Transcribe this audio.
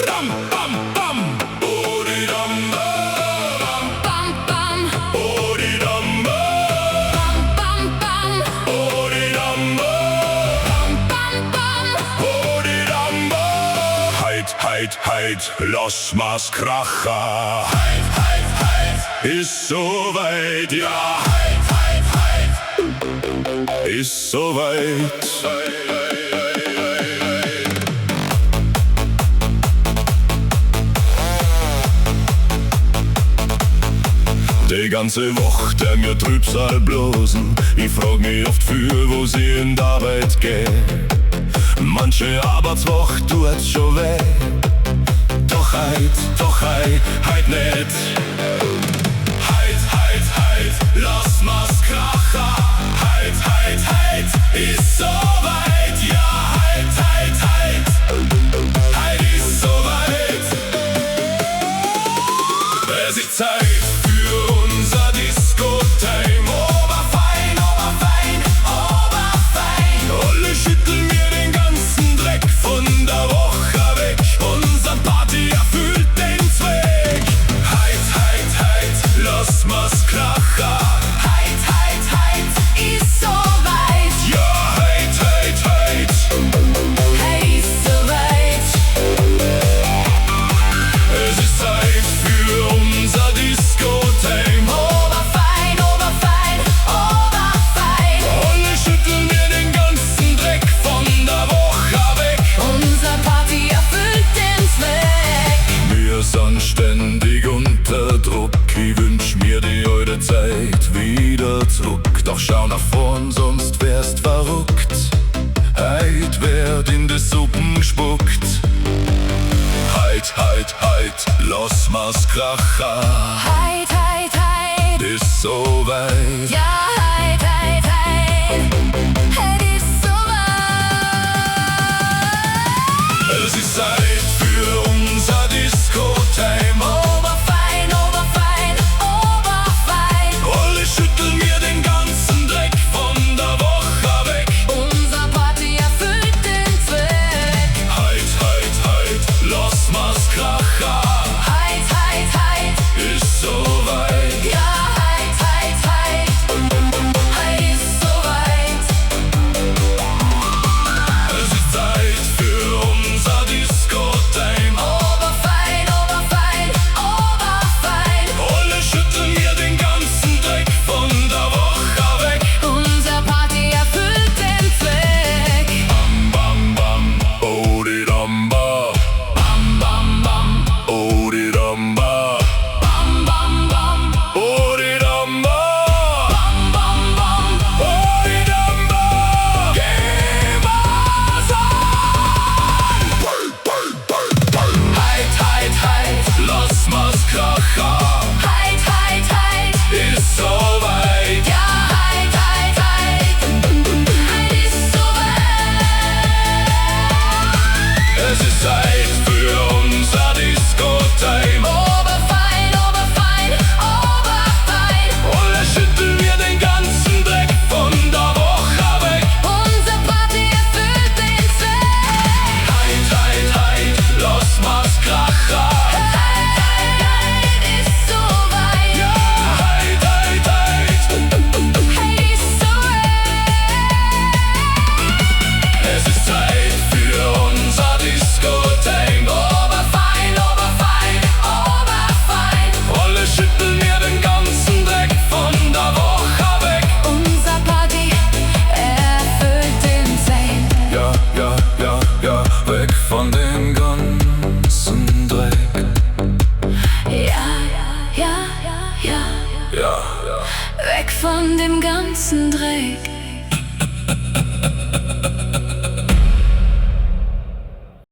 Bam, bam, bam. Bodidamba. Bam, bam. Bodidamba. Bam, bam, bam. Bodidamba. Bam, bam. Bodidamba. Heit, heit, heit, lass ma's kracha. Heit, heit, heit, ist soweit, ja. Heit, heit, heit, ist soweit. Die ganze Woche der mir Trübsal blosen. Ich frag mich oft, für wo sie in die Arbeit geh. Manche Arbeitswoche tut's schon weh. Doch heit, heit net. Heit, heit, heit, lass ma's kracha. Heit, heit, heit, ist soweit. Ja, heit, heit, heit, heit ist soweit. Es ist Zeit für unser Disco-Time. Oberfein, oberfein, oberfein. Alle schütteln mir den ganzen Dreck von der Woche weg. Unser Party erfüllt den Zweck. Heit, heit, heit, lass ma's kracha. Heit, heit, heit, ist soweit. Ja, heit, heit, heit, Heit ist soweit. Es ist Zeit für unser Disco-Time. Oberfein, oberfein, oberfein. Alle schütteln mir den ganzen Dreck von der Woche weg. Unser Party erfüllt den Zweck. Wir sind ständig unter Druck. Ich wünsch mir die alte Zeit wieder zurück. Doch schau nach vorn, sonst wärst verrückt. Heit werd in de Suppen gespuckt. Heit, heit, heit, lass ma's kracha. Heit, heit, heit. Ist soweit. Ja, heit, heit, heit. Heit ist soweit. Es ist Zeit für unser Disco-Time. Oberfein, oberfein, oberfein. Alle schütteln mir den ganzen Dreck von der Woche weg. Unser Party erfüllt den Zweck. Heit, heit, heit, lass ma's kracha. Heit, heit, heit. Ist soweit. Ja, heit, heit, heit. Heit ist soweit. Es ist Zeit für unser Disco-Time. Oberfein, oberfein, oberfein. Alle schütteln mir den ganzen Dreck von der Woche weg. Unser Party erfüllt den Zweck. Bam, bam, bodidamba. Bam, bam, bam. Bodidamba. Bam, bam, bam. Bodidamba. Bam, bam, bam. Bodidamba. Geh ma's an! Heit, heit, heit, lass ma's kracha. Heit, heit, heit. Ist soweit. Ja, heit, heit, heit. Heit ist soweit. Es ist Zeit für unser Disco-Time. Oberfein, oberfein, oberfein. Alle schütteln wir den ganzen Dreck von der Woche weg. Unser Party erfüllt den Zweck. Heit, heit, heit, lass ma's kracha. Heit, heit, heit, ist soweit. Ja, heit, heit, heit, Heit ist soweit. Es ist Zeit für unser Disco-Time. Oberfein, oberfein, oberfein. Alle schütteln mir den ganzen Dreck von der Woche weg. Unser Party erfüllt den Zweck. Ja, ja, ja, ja, weg von dem ganzen Dreck. Ja, ja, ja. Ja, ja. Weg von dem ganzen Dreck.